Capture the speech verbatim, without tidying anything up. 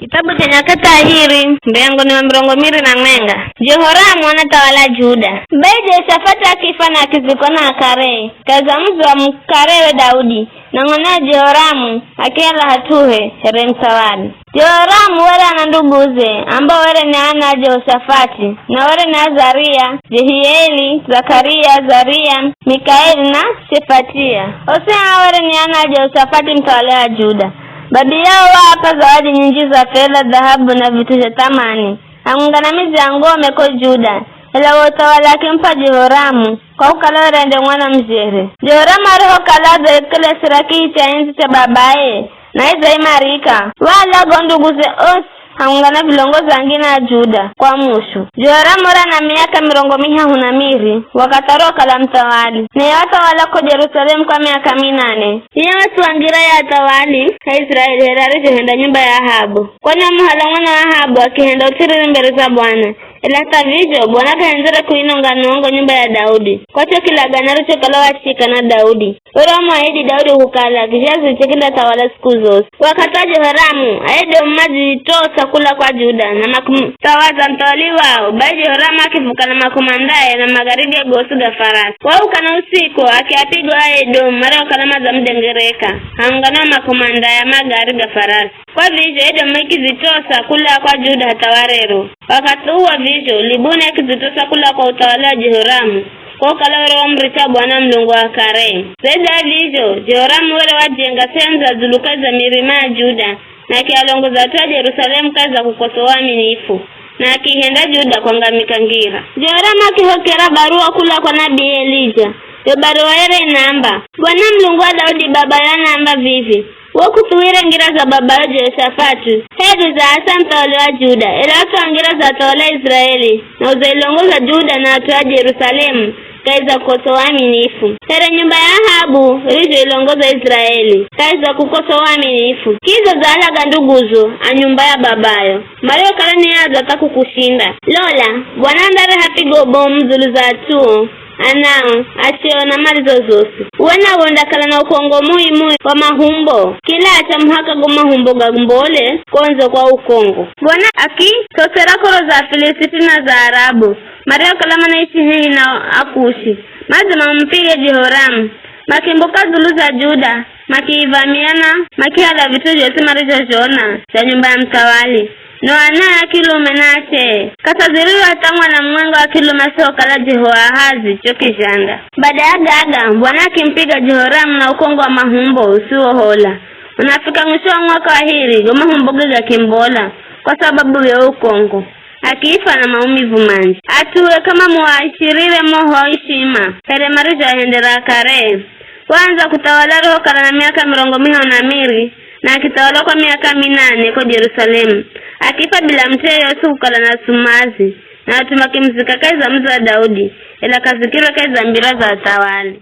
Kitabu cha Nyakati a Hiri, mbeyango ni wa mirongo miri na mwenga. Jehoramu anathawala Juda. Bai Jehoshafati akifa na akizikwa na akare, kahi za mudzi wa mukarewe Daudi, na mwanawe Jehoramu akihala hat'uhe here muthawali. Jehoramu were ana nduguze, ambao were ni ana a Jehoshafati, na were ni Azaria, Jehieli, Zakaria, Azaria, Mikaeli na Shefatia. Osi aa were ni ana a Jehoshafati muthawali wa Juda. Babi yao waap'a zawadi nyinji za fedha, dhahabu na vit'u zha thamani, hamwenga na midzi ya ngome ko Juda, ela wo uthawali akimup'a Jehoramu, kwa kukala were nde mwana muzhere. Jehoramu arihokala adzaikela sira kihi cha endzi cha babaye, na idzaimarika, waalaga o nduguze osi, hamwenga na vilongozi angine a Juda kwa mushu. Jehoramu were ana miaka mirongo mihahu na miri, wakathi arihokala muthawali, naye wathawala ko Jerusalemu kwa miaka minane. Iye watsiwangira ye athawali a Israeli here arizhohenda nyumba ya Ahabu. Kwani wamuhala mwana wa Ahabu akihenda uthiriri mbere za Bwana. Ela hatha vizho, Bwana k'ahendzere kuinonga-nonga nyumba ya Daudi. Kwa cho kilagano arichokala wachika na Daudi, were wamuahidi Daudi kukala kizhaziche kindathawala siku zosi. Wakathi wa Jehoramu, Aedomu madzitosa kula kwa Juda na makumuthawaza muthawali wao, bai Jehoramu akivuka na makumandaye na magarige gosi ga farasi. Wauka na usiku, akiapiga o Aedomu mariokala madzamudengereka, hamwenga na makumandaye a magari ga farasi. Kwa vizho Edomu ikizitosa kula kwa Juda hatha wa rero. Wakathi uwo vizho, Libuna ikizitosa kula kwa uthawali wa Jehoramu, kwa ukala were wamuricha Bwana Mulungu wa kare. Zaidi ya vizho, Jehoramu were wajenga sehemu za dzulu kahi za mirima ya Juda, na akialongoza at'u a Jerusalemu kahi za kukosa uaminifu, na akiihenda Juda kwangamika ngira. Jehoramu akihokera baruwa kula kwa nabii Elija. Yo baruwa yere inaamba, Bwana Mulungu wa Daudi babayo anaamba vivi, we k'uthuwire ngira za babayo Jehoshafati, hedu za Asa muthawali wa Juda, ela wathuwa ngira za athawali a Israeli, na udzailongoza Juda na at'u a Jerusalemu kahi za kukosa uaminifu, here nyumba ya Ahabu irizhoilongoza Israeli kahi za kukosa uaminifu. Kidza zaalaga nduguzo a nyumba ya babayo, mariokala ni adzo hatha kukushinda. Lola, Bwana andarihapiga ubomu dzulu za at'uo, anao, asheo na malizo zosi. Uwe nawe undakala na ukongo mui-mui wa mahumbo, kilacha muhaka go mahumbo gakumbole konze kwa ukongo. Bwana akitosera k'oro za Afilisiti na za Arabu, mariokala manaishi hehi na Akushi, madze mamupige Jehoramu. Makimbuka dzulu za Juda, makiivamia na makihala vit'u zhosi marizhozhona zha nyumba ya muthawali, no anae a kilume na ashee. K'asadzirirwa hatha mwana mumwenga wa kilume asihokala Jehoahazi cho kizhanda. Bada ya gaga, Bwana akimupiga Jehoramu na ukongo wa mahumbo usiwohola. Unafika mwisho wa mwaka wa hiri, go mahumboge gakimbola kwa sababu ya ukongo. Akifa na maumivu manji. At'ue k'amamuashirire moho wa ishima, here marizhoahendera kare. Waandza kuthawala arihokala na miaka mirongo mihahu na miri, na akithawala kwa miaka minane ko Jerusalemu. Akifa bila mut'u yeyosi kukala na sumazi, na at'u makimuzika kahi za mudzi wa Daudi, ela k'azikirwe kahi za mbira za athawali.